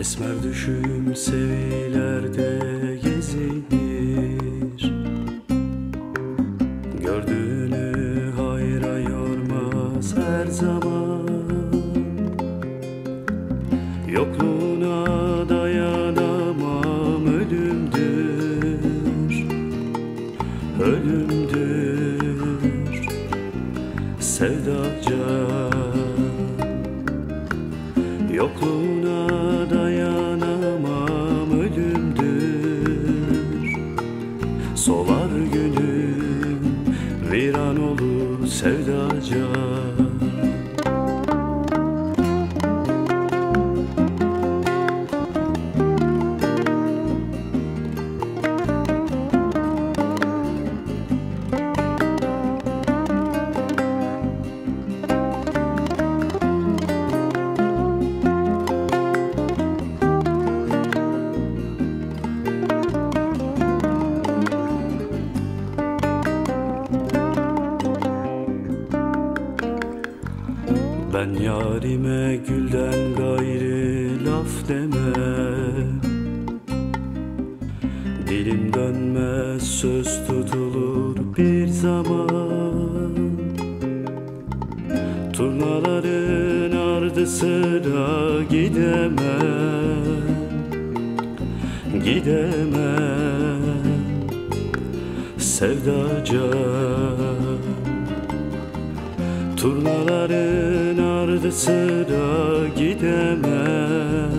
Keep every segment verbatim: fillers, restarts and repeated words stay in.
Esmer düşüm sevilerde gezinir. Gördüğünü hayra yormaz her zaman. Yokluğuna dayanamam, ölümdür, ölümdür sevdacan. Yokluğuna dayanamam, ölümdür. Solar günüm, viran olur sevdacan. Ben yarime gülden gayrı laf demem. Dilim dönmez, söz tutulur bir zaman. Turnaların ardı sıra gidemem, gidemem sevdacan. Turnaların ardı sıra gidemem.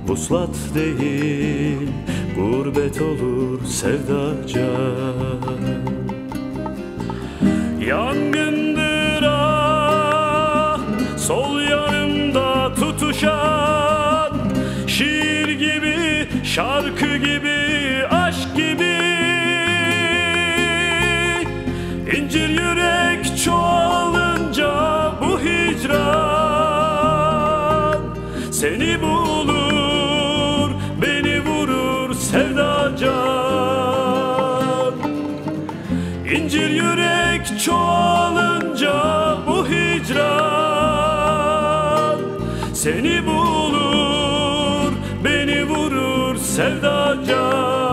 Vuslat değil, gurbet olur sevdacan. Yangındır ah, sol yanımda tutuşan, şiir gibi, şarkı gibi, aşk gibi. İncir yürek çoğalınca bu hicran seni bulur, beni vurur sevdacan. İncir yürek çoğalınca bu hicran seni bulur, beni vurur sevdacan.